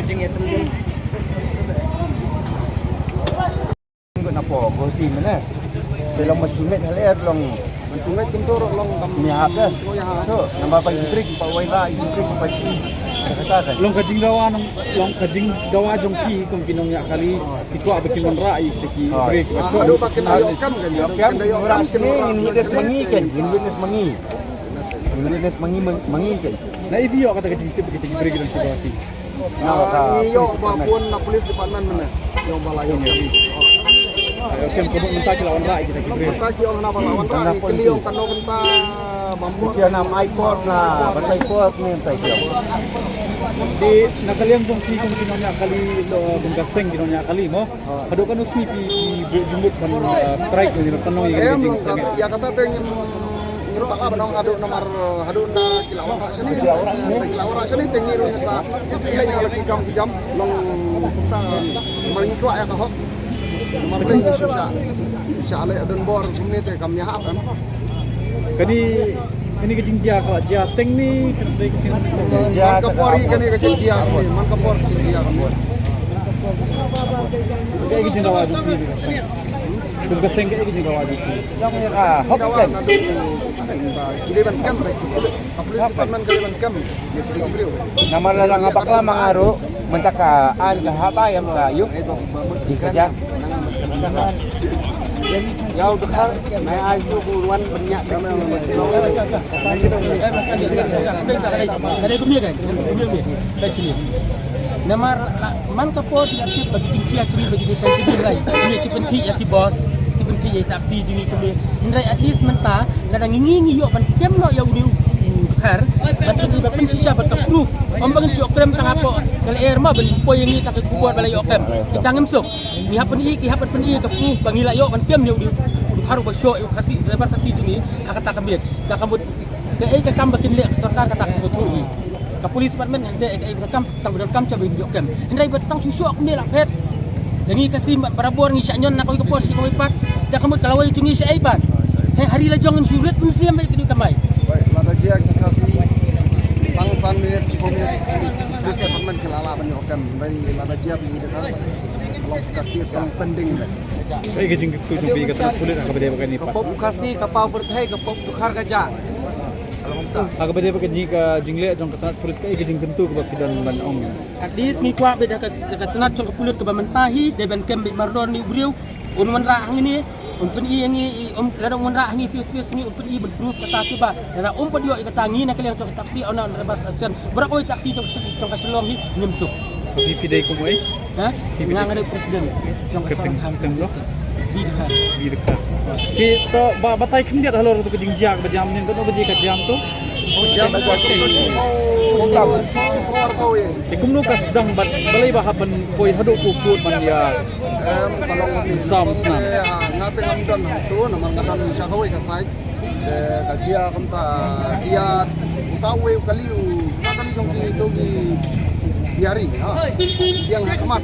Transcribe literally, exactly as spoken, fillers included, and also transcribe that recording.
Jing ya tending. Ko na po go ti mene. Te long ma sumit hale long. Ma sumit pintu ro long kam. Ni hap dah. So ya ha. So namba pa break pa wai la break pa ti. Kata kan. Long ka jingdawa nong, long ka jingdawa jong ki kum ki nongñiah kali. Ki kwah ba ki wanrah ïa kita ki break. Ah, haduh ba kin ïoh kam kan. Ïoh kam, ïoh kam, ngin witness ma ngi kan. Ngin witness ma ngi. Ngin witness ma ngi, ma ngi kan. Na ibi ïoh kata ka jingtip kita ki break dang ki ba ki. Ah, ngi ïoh ba phone na police department mynne. Ïoh ba la ïoh kam. Ïoh kam, kumno mynta ki la wanrah ïa kita ki break. Mynta ki ong hana ba la wanrah, ngi kylli ïoh kano mynta. Ki na mai por na, ba tai por ni tai ki. Te na ka liang jong ki kum ki nongñiah kali, kum ka seng ki nongñiah kali mo. Haduh kano sngi phi, phi buh jingmut ban, uh, strike ïa ka nong ïa ka jing seng. Ïa kata te ngim, ngim pat lah ban ong haduh namar, uh, haduh na ki la wanrah shane. Ki la wanrah shane te ngi ruh ngi sa leit ïa la ki kam ki jam long kumta namar ngi kwah ïa ka hok. Namar te ngi shu sha, sha leit don bor kumne te kam ïahap em. Kane, kane ka jingjia ka la jia teng ne ka dei ka jia man ka por hi kane ka jingjia kane, man ka por ka jingjia kane. Kaei ka jingdawa jong phi? Kum ka seng kaei ka jingdawa jong phi? Jong ka hok kan. Ki dei ban kem ba ki police department ki dei ban kem. Namar la nga bakla ma nga ruh mynta ka an ka haba ïa ka ïuh jingsaja. Ïa u dkhar, nai ai shu ku wan bniah taxi. Ka dei kumne kan, kumne kan. Namar man ka por ki la tip ba ki jingjia jong ngi ba ki dei ban shu lai. Ki pynkhih ïa ki bos, ki pynkhih ïa ki taxi jong ngi kumne. Hynrei at least mynta lada ngi ngi ïoh ban kem noh ïa une u dkhar ban pynshisha bad ka proof. Ym ba ngin shu ïoh krem tang hapoh ka lyer ma ban poi ïa ngi ta ka khubor ba la ïoh kem. Kita ngim suk. Ngi hap pyni, ki hap pyni ka proof ba ngi la ïoh ban kem ïa u dkhar uba shoh ïa u Khasi, driver Khasi jong ngi ha kata ka miet. Ka ka mut kaei ka kam ba kin leh ka sorkar kata ka shu thuh hi. Ka police department hynrei kaei ba kam tang ba donkam sha ba ïoh kem. Hynrei ba tang shu shoh kumne la phet. Ïa ngi Khasi barabor ngi shah ñion na kawei ka por sha kawei pat. Te ka mut ka lawei jong ngi shaei pat. Hynrei ha ri la jong ngin shu rit mynsiem ba ki dei kamai. Lada jia ki Khasi tang san minit, shiphew minit, police department ki la lah ban ïoh kem. Hynrei lada jia ki dei ka long ka case ka long pending. Kaei ka jingkyntu jong phi ka tnat pulit ha kaba ïadei bad kane pat? Ka pop u Khasi, ka paw pyrthei, ka pop u dkhar ka jah. Ha kaba ïadei bad kane ka jingleh jong ka tnat pulit kaei ka jingkyntu kaba phi don ban ong? At least ngi kwah beit ha ka, ka, ka tnat jong ka pulit kaba mynta hi dei ban kem beit mardor une u briew. Un wanrah hangne, un pyni ïa ngi, um, lada un wanrah hangne face to face ngi un pyni ban proof kata kiba lada um pat ïoh ïa kata ngi na ka liang jong ka taxi, na ka bus station. Baroh kawei taxi jong ka Shi-, jong ka Shillong hi ngim suk. Phi, phi dei kum uei? Ha? Phi, phi dei? Nga, nga dei president jong ka Shillong Kham Association. Bidkhar. Bidkhar. Ki to ba, batai khyndiat halor to ka jingjia ba jam ne, katno baje ka jam to? Jam to. Te kumno ka sdang bad balei ba hap ban poi haduh ku kut ban ïa. Em, ka long sam sam. Nga te ngam don hangto namar nga don sha kawei ka side. Te ka jia kumta, jia kumta uwei u kali u, ka kali jong ki to ki Bihari, ha. Biang ha khmat.